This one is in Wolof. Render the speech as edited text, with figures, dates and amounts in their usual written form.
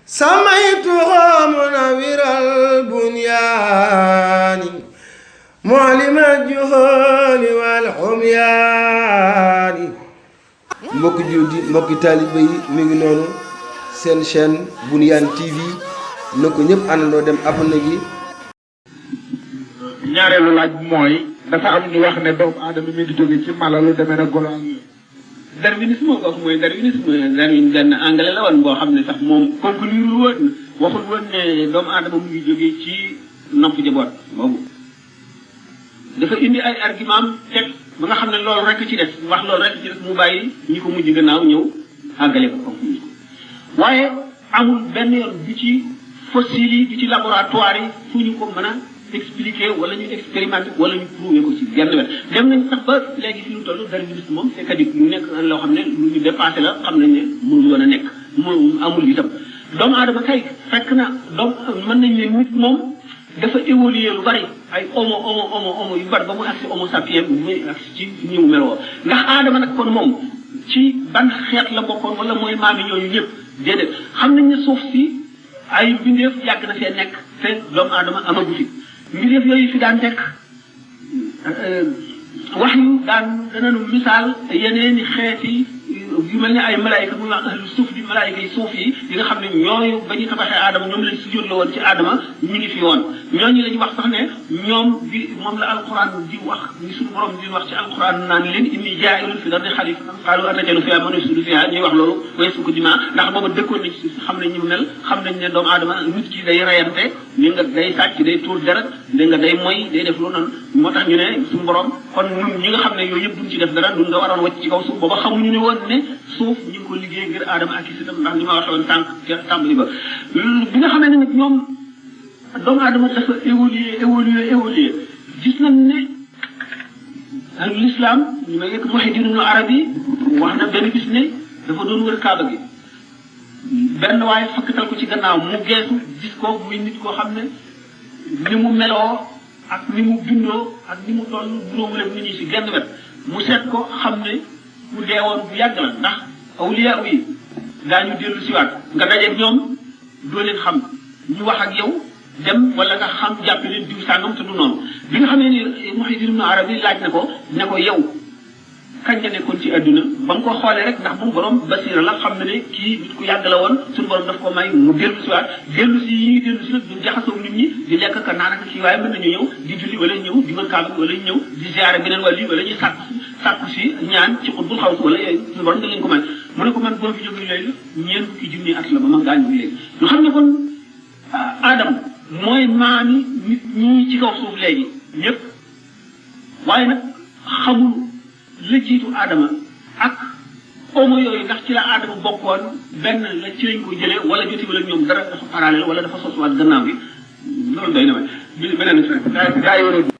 سميته منور البنيان معلم الجهال والحميان mbokki jullit mbokki taalibe yi mi ngi noonu seen chaîne Bouniyane TV na ko ñëpp àndandoo dem abonné gi. ñaareelu laaj mooy dafa am ñu wax ne doomu aadama mi ngi jóge ci mala lu demee na golo ak darwinisme moo ko wax mooy darwinisme benn anglais la woon boo xam ne sax moom conclure woon waxul woon ne doomu aadama mu ngi jóge ci nopp jaboot boobu dafa indi ay argument teg ba nga xam ne loolu rek ci des wax loolu rek ci des mu bàyyi ñi ko mujj gannaaw ñëw àggale ko conclure waaye amul benn yoon du ci fossile yi du ci laboratoire yi fu ñu ko mën a expliquer wala ñu expérimenter wala ñu prouver ko ci genn wet dem nañ sax ba léegi fi ñu toll darwinisme moom c'est caduc ñu nekk loo xam ne lu ñu dépassé la xam nañ ne mënul woon a nekk mu amul itam doomu aadama kay fekk na doom mën nañ ne nit moom dafa évoluer lu bari ay homo yu bari ba mu agsi homo sapiens muy agsi ci ñi mu meloo ndax aadama nag kon moom ci ban xeet la bokkoon wala mooy maami ñooñu ñëpp déedéet xam nañ ne suuf si ay mbindeef yàgg na fee nekk te doomu aadama amagu fi mbindeef yooyu fi daan nekk wax yu danañu misaal yeneeni xeeti yu mel ne ay malaayika muy wax ahlu suuf di malaayika yi suuf yi nga xam ne ñooñu ba ñu tabaxee aadama ñoom lañ si jotla woon ci aadama ñu ngi fi woon ñooñu la ñu wax sax ne ñoom bi moom la alquran di wax ni suñu borom di wax ci alquran naan leen inni jaa'ilun fi l'ardi xalifa qaalu ataj'alu fiihaa man yufsidu fiihaa ñuy wax loolu wa yasfiku dimaa ndax booba dëkkoon nañ ci xam nañ ñu mel xam nañ ne doomu aadama nit ki day reyante ni nga day sàcc day tuur deret day nga day moy day def lu noonu moo tax ñu ne suñu borom kon ñun ñi nga xam ne yooyu yëpp duñ ci def dara duñ nga waroon wàcc ci kaw suuf booba xamuñu ne woon ne suuf ñu ngi ko liggéey ngir aadama ak i sitam ndax li ma waxee woon tànk ca tàmbali ba bi nga xamee ne nag ñoom doomu aadama dafa évoluer gis nañ ne l'islam ñu may yëg Muhyiddin Ibn Arabi wax na benn bis ne dafa doon wër kaaba gi benn waaye fakkatal ko ci gannaaw mu geesu gis ko muy nit koo xam ne ni mu meloo ak ni mu bindoo ak ni mu toll juróomu leen nit ñi si genn wet mu seet ko xam ne mu deewoon bu yàgg la ndax awliya yi daañu dellu siwaat nga dajeeg ñoom doo leen xam ñu wax ak yow dem wala nga xam jàpp leen diw sàngam te du noonu bi nga xamee ni Muhyiddin Ibn Arabi laaj na ko ne ko yow kañ nga nekkoon ci adduna ba mu ko xoolee rek ndax moom borom basira la xam na ne kii nit ku yàgg la woon suñu borom daf ko may mu dellu siwaat dellu si yi ñuy dellu si nag du jaxasoo nit ñi di lekk ka naan ak kii waaye mën nañu ñëw di julli wala ñëw di wër kaaba wala ñëw di ziare beneen wàll yi wala ñuy sàkku si ñaan ci xutbul xaw wala yooyu suñu borom da leen ko may mu ne ko man boo fi jógee léegi ñeent fukki junni at la ba ma gaañu léegi ñu xam ne kon Adam mooy maami nit ñi ci kaw suuf léegi ñëpp waaye nag xamul la jiitu Adama ak homo yooyu ndax ci la Adama bokkoon benn la ci lañ ko jëlee wala joti wala ñoom dara dafa parallèle wala dafa sosuwaat gannaaw gi loolu doy na ma beneen